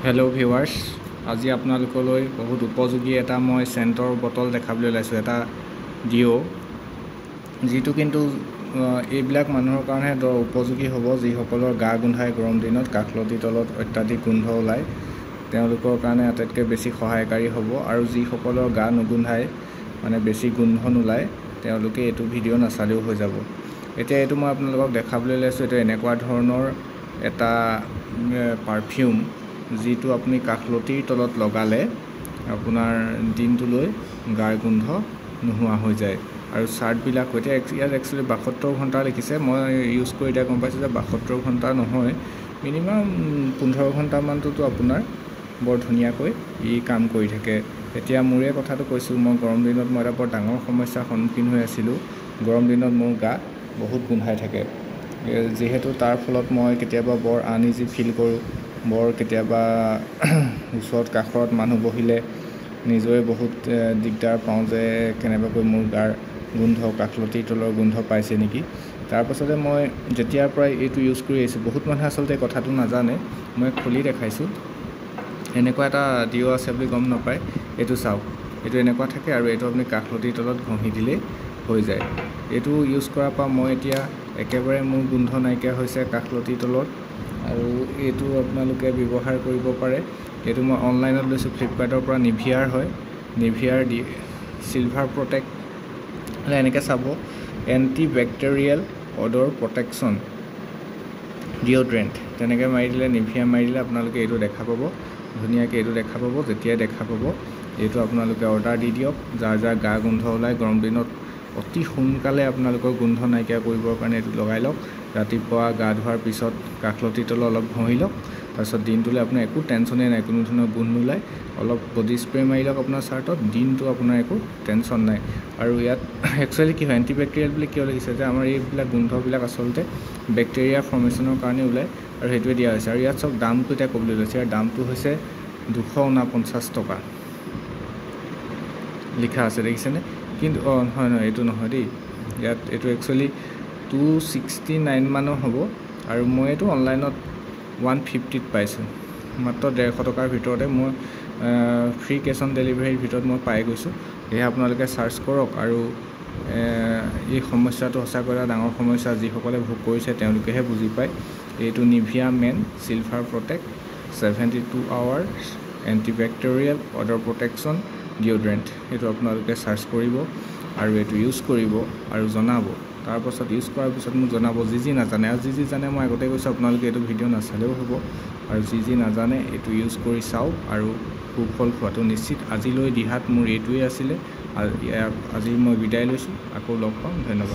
Hello' viewers, আজি আপোনালোকলৈ বহুত উপযোগী এটা মই চেণ্টৰ বটল দেখাবলৈ ওলাইছোঁ, এটা ডিঅ', যিটো কিন্তু এইবিলাক মানুহৰ কাৰণেহে উপযোগী হ'ব যিসকলৰ গা গোন্ধায় গৰম দিনত, কাষলতিৰ তলত অত্যাধিক গোন্ধ ওলায়, তেওঁলোকৰ কাৰণে আটাইতকৈ বেছি সহায়কাৰী হ'ব। আৰু যিসকলৰ গা নুগোন্ধায়, মানে বেছি গোন্ধ নোলায়, তেওঁলোকে এইটো ভিডিঅ' নাচালেও হৈ যাব। এতিয়া এইটো মই আপোনালোকক দেখাবলৈ ওলাইছোঁ। এইটো এনেকুৱা ধৰণৰ এটা পাৰফিউম যিটো আপুনি কাষলতিৰ তলত লগালে আপোনাৰ দিনটোলৈ গাৰ গোন্ধ নোহোৱা হৈ যায়। আৰু চাৰ্টবিলাক এতিয়া ইয়াত একচুৱেলি 72 ঘণ্টা লিখিছে, মই ইউজ কৰি এতিয়া গম পাইছোঁ যে 72 ঘণ্টা নহয়, মিনিমাম 15 ঘণ্টামানটোতো আপোনাৰ বৰ ধুনীয়াকৈ ই কাম কৰি থাকে। এতিয়া মোৰে কথাটো কৈছোঁ, মই গৰম দিনত মই এটা বৰ ডাঙৰ সমস্যাৰ সন্মুখীন হৈ আছিলোঁ। গৰম দিনত মোৰ গা বহুত গোন্ধাই থাকে, যিহেতু তাৰ ফলত মই কেতিয়াবা বৰ আনইজি ফিল কৰোঁ, বৰ কেতিয়াবা ওচৰত কাষত মানুহ বহিলে নিজৰে বহুত দিগদাৰ পাওঁ যে কেনেবাকৈ মোৰ গাৰ গোন্ধ, কাষলতিৰ তলৰ গোন্ধ পাইছে নেকি। তাৰপাছতে মই যেতিয়াৰ পৰাই এইটো ইউজ কৰি আহিছোঁ, বহুত মানুহে আচলতে কথাটো নাজানে, মই খুলি দেখাইছোঁ, এনেকুৱা এটা ডিঅ' আছে বুলি গম নাপায়। এইটো চাওক, এইটো এনেকুৱা থাকে আৰু এইটো আপুনি কাষলতিৰ তলত ঘঁহি দিলেই হৈ যায়। এইটো ইউজ কৰাৰ পৰা মই এতিয়া একেবাৰে মোৰ গোন্ধ নাইকিয়া হৈছে কাষলতিৰ তলত। আৰু এইটো আপোনালোকে ব্যৱহাৰ কৰিব পাৰে। এইটো মই অনলাইনত লৈছোঁ ফ্লিপকাৰ্টৰ পৰা, নিভিয়াৰ হয়, নিভিয়াৰ ডি চিলভাৰ প্ৰটেক্ট, এনেকৈ চাব, anti bacterial odour protection deodorant, তেনেকৈ মাৰি দিলে, নিভিয়া মাৰি দিলে আপোনালোকে এইটো দেখা পাব, ধুনীয়াকৈ এইটো দেখা পাব। যেতিয়াই দেখা পাব এইটো আপোনালোকে অৰ্ডাৰ দি দিয়ক। যাৰ যাৰ গা গোন্ধ ওলায় গৰম দিনত, অতি সোনকালে আপোনালোকৰ গোন্ধ নাইকিয়া কৰিবৰ কাৰণে এইটো লগাই লওক। ৰাতিপুৱা গা ধোৱাৰ পিছত কাষলতিৰ তলত অলপ ঘঁহি লওক, তাৰপিছত দিনটোলৈ আপোনাৰ একো টেনশ্যনেই নাই, কোনো ধৰণৰ গোন্ধ নোলায়। অলপ বডি স্প্ৰে মাৰি লওক আপোনাৰ চাৰ্টত, দিনটো আপোনাৰ একো টেনশ্যন নাই। আৰু ইয়াত একচুৱেলি কি হয়, এণ্টিবেক্টেৰিয়েল বুলি কিয় লিখিছে, যে আমাৰ এইবিলাক গোন্ধবিলাক আচলতে বেক্টেৰিয়া ফৰ্মেশ্যনৰ কাৰণে ওলায় আৰু সেইটোৱে দিয়া হৈছে। আৰু ইয়াত চব দামটো এতিয়া ক'বলৈ লৈছে, ইয়াৰ দামটো হৈছে 249 টকা লিখা আছে, দেখিছেনে? কিন্তু অঁ নহয় নহয়, এইটো নহয় দেই, ইয়াত এইটো একচুৱেলি 269 মানৰ হ'ব। আৰু মই এইটো অনলাইনত 150ত পাইছোঁ, মাত্ৰ 150 টকাৰ ভিতৰতে মই ফ্ৰী কেছ অন ডেলিভাৰীৰ ভিতৰত মই পাই গৈছোঁ। সেয়েহে আপোনালোকে চাৰ্চ কৰক। আৰু এই সমস্যাটো সঁচাকৈ এটা ডাঙৰ সমস্যা, যিসকলে ভোগ কৰিছে তেওঁলোকেহে বুজি পায়। এইটো Nivea men silver protect 72 hours antibacterial odour protection deodorant, এইটো আপোনালোকে চাৰ্চ কৰিব আৰু এইটো ইউজ কৰিব আৰু জনাব। তাৰপাছত ইউজ কৰাৰ পিছত মোক জনাব যি যি নাজানে, আৰু যি যি জানে মই আগতে কৈছোঁ আপোনালোকে এইটো ভিডিঅ' নাচালেও হ'ব। আৰু যি যি নাজানে এইটো ইউজ কৰি চাওক আৰু সুফল পোৱাটো নিশ্চিত। আজিলৈ দিহাত মোৰ এইটোৱেই আছিলে, আজি মই বিদায় লৈছোঁ, আকৌ লগ পাম, ধন্যবাদ।